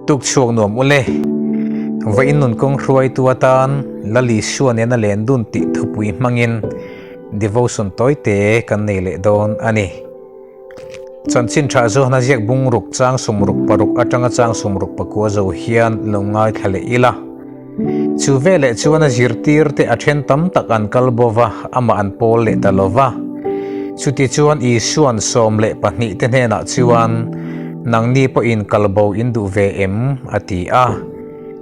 Tuk chhuak nuam ule. Vawiin nun kawng hruaitu atan Lal Isua nena len dun tih thupui hmangin devotion tawite kan nei leh dawn a ni. Chanchin tha chu hna ziak bungruk chang sumruk paruk atanga chang sumruk pakua zo hian lo ngaithla leh ila. Chu veleh chuan a zirtirte a then tam tak an kal bo va, amah an pawl leh ta lo va. Chutichuan Isua'n 12 te hnenah chuan, Nangni pawhin kal bo in duh ve em? a ti a.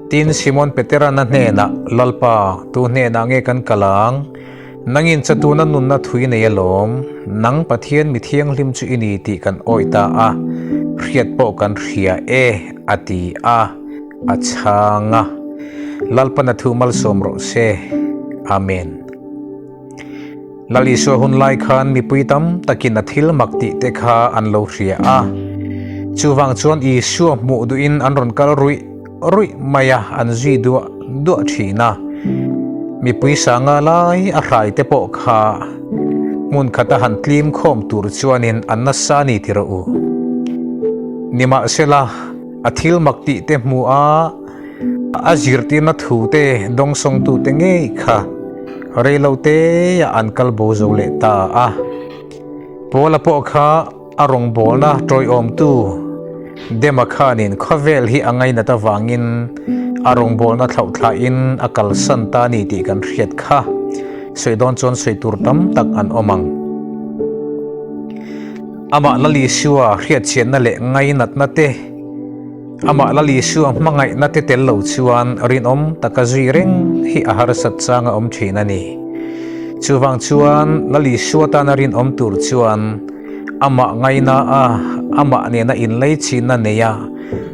Tin, Simon Petera'n a hnenah, Lalpa, tu hnenah nge kan kal ang? Nangin chatuna nunna thui nei alawm, nang Pathian mi thianghlim chu i ni tih kan awih ta a, hriat pawh kan hria e, a ti a, a chhang a. Lalpan a thu malsawm rawh se. Amen. Lal Isua hun lai khan mipui tam takin a thil mak tih te kha an lo hria a. Chuvang chuan Isua hmuh duhin an rawn kal ruih ruih mai a, an zui duah duah thin a. Mipui sanga lai a hrai te pawh kha hmun khata han tlim khawm tur chuanin an nasa a ni ti rawh u. Nimahsela, a thil mak tih te hmu a, a zirtirna thu te dawngsawngtu te ngei kha reilo teah an kal bo zo leh ta a. Paula pawh kha A rawngbawlna tawiawmtu Dema khanin khawvel hi a ngainat avangin a rawngbawlna thlauhthlahin a kalsan ta a ni tih kan hriat kha. Sawi dawn chuan sawi tur tam tak an awm ang. Amah Lal Isua hriatchhiatna leh ngainatna te, amah Lal Isua hmangaihna te tel lo chuan rinawm taka zui reng hi a harsat chang a awm thin a ni. Chuvang chuan Lal Isua tana rinawm tur chuan Amah ngaina a, amah nena inlei chinna nei a,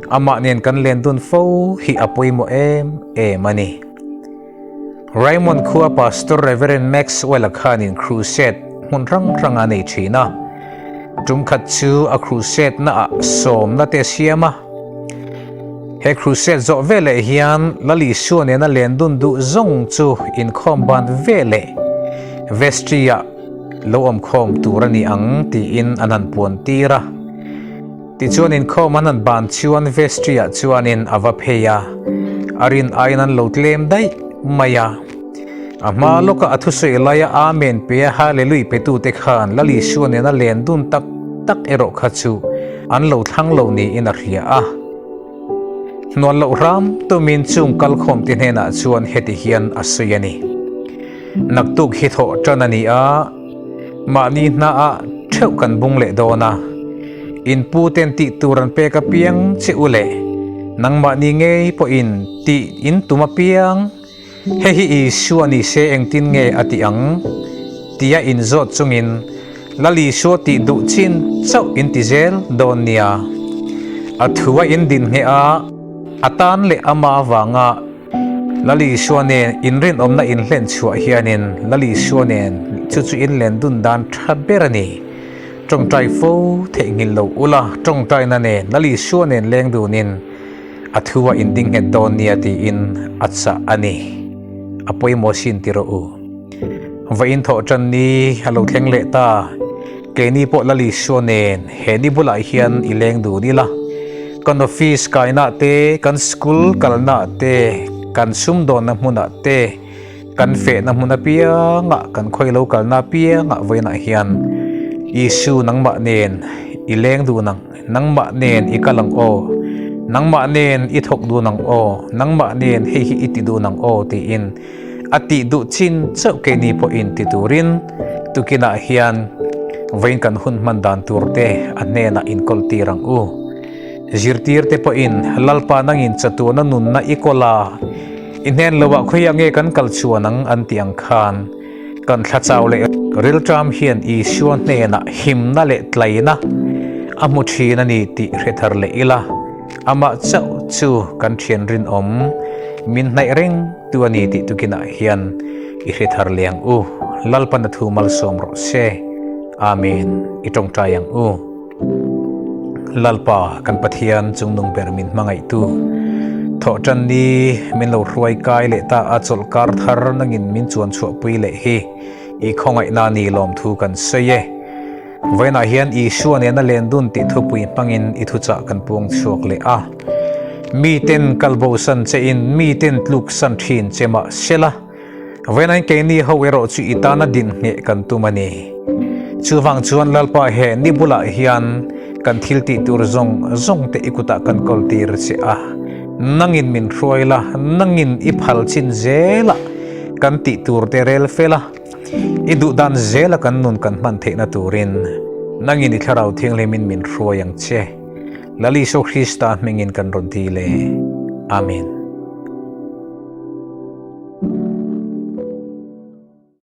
amah nen kan len dun fo hi a pawimawh em em a ni. Raymond khua Pastor Reverend Maxwell-a khanin crusade hmun hrang hrang a nei thin a. Tum khat chu a crusade naah sawmna te a siam a. He crusade zawh veleh hian Lal Isua nena len dun duh zawng chu inkhawm ban veleh vestry-ah lo awm khawm tur a ni ang tiin an han puan tir a. Tichuan inkhawm an han ban chuan vestry-ah chuanin a va phei a, a rin aiin an lo tlem daih mai a. A hma lawka a thusawi laia Amen pe a Hallelui petute khan Lal Isua nena len dun tak tak erawh kha chu an lo thlang lo niin a hria a. Hnual loh hram tumin chung kalkhawmte hnenah chuan heti hian a sawi a ni. Naktuk hi thawh tan a ni a, mahni hnaah theuh kan bung leh dawn a. In pu ten tih tur an pek apiang che u leh nangmahni ngei pawhin tih in tum apiang. Hei hi Isua ni se engtin nge a tih ang? tia inzawt chungin Lal Isua tih duh chin chauh in ti zel dawn nia. A thu a in din ngheh a, a tan leh ama avanga Lal Isua nen inrinawmna inhlen chhuah hianin Lal Isua nen chu chu inlen dun dan tha ber a ni. Tawngtai fo theihnghilh lo ula, tawngtaina nen Lal Isua nen leng dunin a thu a inding nghet dawn nia tiin a chah a ni. A pawimawh sin ti rawh u. Vawiin thawh tan ni a lo thleng leh ta. Keini pawh Lal Isua nen he ni bulah hian i leng dun ila. Kan office kaina te, kan school kalna te, kan sumdawnna hmunah te, kan fehna hmun apiangah, kan khawi lo kalna apiangah vawiinah hian Isu nangmah nen i leng dun ang, nangmah nen i kal ang aw, nangmah nen i thawk dun ang aw, nangmah nen hei hi i ti dun ang aw tiin A tih duh chin chauh keini pawhin ti turin tukinah hian vawiin kan hun hman dan turte a hnenah inkawl tir ang u. Zirtirte pawhin Lalpa nangin chatuana nunna i kawl a, i hnen loah khawiah nge kan kal chuan ang an tih ang khan kan thlachau leh rilṭam hian Isua hnenah himna leh tlaina a hmu ṭhin a ni tih hre thar leh ila, amah chauh chu kan ṭhian rinawm min hnaih reng. Tu a ni tih tukinah hian i hre thar leh ang u. Lalpan a thu malsawm rawh se. Amen. I tawngtai ang u. Lalpa kan Pathian chungnung ber min hmangaihtu. Thawhtan ni min lo hruai kai leh ta a chawlh kar thar nangin min chuan chhuahpui leh hi i khawngaihna ni lawmthu kan sawi e. Vawiinah hian Isua nena len dun tih thupui hmangin i thuchah kan puang chhuak leh a. Miten kalbosan che in miten tluksan thin che mah sela, Vawiin keini ho erawh chu i tana din ngheh kan tum a ni. Chuvang chuan Lalpa he ni bulah hian kan thil tih tur zawng zawng te i kutah kan kawl tir che a. Nangin min hruai la, nangin i phal chin zela kan tih tur te rel fel a, i duh dan zela kan nun kan hman theihna turin nangin i thlarau thianghlimin min hruai ang che. Lal Isua Krista hmingin kan rawn dil e. Amen.